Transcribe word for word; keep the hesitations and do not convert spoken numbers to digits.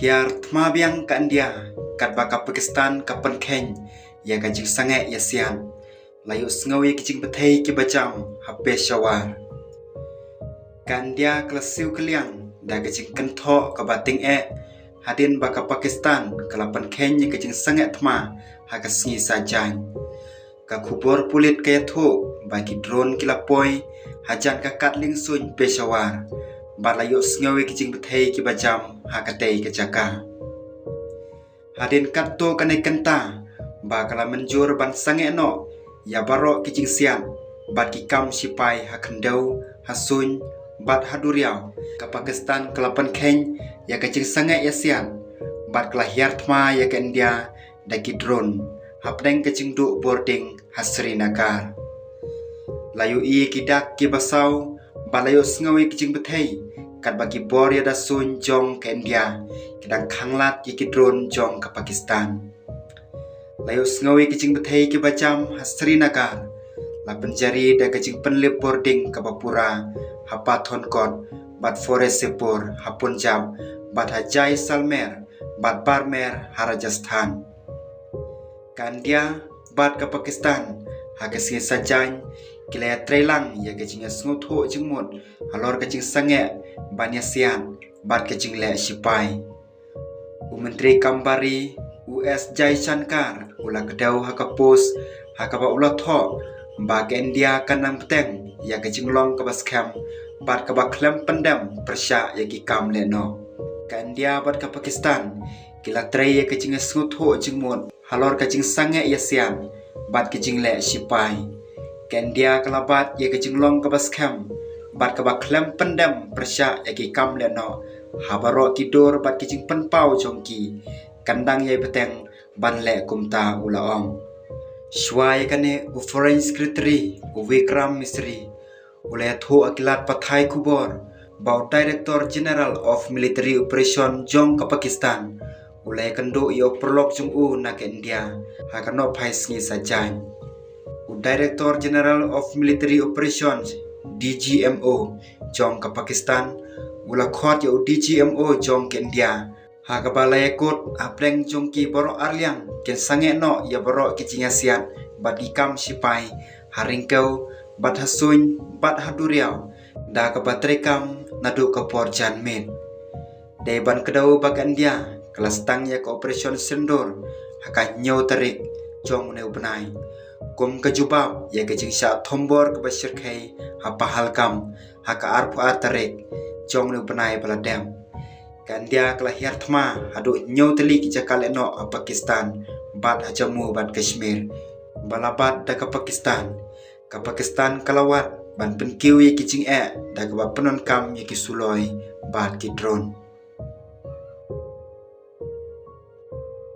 Hiar thma biang ka India, katba ka Pakistan ka pynkheiñ ïa ka jingsangeh ïasiat. La ïohsngew ïa ki jingbthei kiba jam ha Peshawar. Ka India ka la siew kylliang da ka jingkynthoh kaba tyngeh, hadien ba ka Pakistan ka la pynkheiñ ïa ka jingsangeh thma ha ka sngi Saitjaiñ. Ka khubor pulit ka ïathuh ba ki drone ki la poi hajan ka kad liengsuiñ Peshawar, bad la ïohsngew ïa ki jingbthei kiba jam ha katei ka jaka. Hadien katto katne kynta, ba ka la mynjur ban sangeh noh ïa baroh ki jingsiat bad ki kam shipai ha khyndew, ha suiñ bad ha duriaw, ka Pakistan ka la pynkheiñ ïa ka jingsangeh ïasiat bad ka la hiar thma ïa ka India da ki drone hapdeng ka jingduh bording ha Srinagar. La ïohi ki dak kiba saw bad la ïohsngew ïa ki jingbthei katba ki bor ïada suiñ jong ka India ki dang khanglad ïa ki drone jong ka Pakistan. La ïohsngew ïa ki jingbthei kiba jam ha Srinagar. La pynjari da ka jingpynlip bording kaba pura ha Pathankot bad Ferozepur ha Punjab, bad ha Jaisalmer bad Barmer ha Rajasthan. Ka India bad ka Pakistan ha ka sngi Saitjaiñ ki la ïatreilang ïa ka jingïasngewthuh jingmut halor ka jingsangeh ban ïasiat bad ka jingleh shipai. U Myntri Kam Bari, u S Jaishankar, u la kdew ha ka post ha kaba u la thoh ba ka India kan nang bteng ïa ka jinglong kaba skhem bad kaba khlem pyndem pyrshah ïa ki kam lehnoh. Ka India bad ka Pakistan ki la trei ïa ka jingïasngewthuh jingmut halor ka jingsangeh ïasiat bad ka jingleh shipai. Ka India ka la bat ïa ka jinglong kaba skhem bad kaba khlem pyndem pyrshah ïa ki kam lehnoh ha baroh ki dur bad ki jingpynpaw jong ki, kan dang ïai bteng ban leh kumta, u la ong. Shuwa ïa kane, u Foreign Secretary, u Vikram Misri, u la ïathuh ha ki lad pathai khubor ba u Director General of Military Operation jong ka Pakistan u la ïakynduh ïa u paralok jong u na ka India ha ka nohphai sngi Saitjaiñ. U Director General of Military Operations, D G M O, jong ka Pakistan u la khot ïa u D G M O jong ka India ha kaba la ïakut hapdeng jong ki baroh arliang kin sangeh noh ïa baroh ki jingïasiat bad ki kam shipai ha ryngkew bad ha suiñ bad ha duriaw da kaba treikam naduh ka por janmiet. Dei ban kdew ba ka India ka la sdang ïa ka Operation Sindoor ha ka hynñiew tarik jong une u bnai, kum ka jubab ïa ka jingshah thombor kaba shyrkhei ha Pahalgam ha ka arphew ar tarik jong une u bnai ba la dep. Ka India ka la hiar thma haduh hynñiew tylli ki jaka lehnoh ha Pakistan bad ha Jammu bad Kashmir ba la bat da ka Pakistan. Ka Pakistan ka la wad ban pynkiew ïa ki jingeh da kaba pyndonkam ïa ki suloi bad ki drone.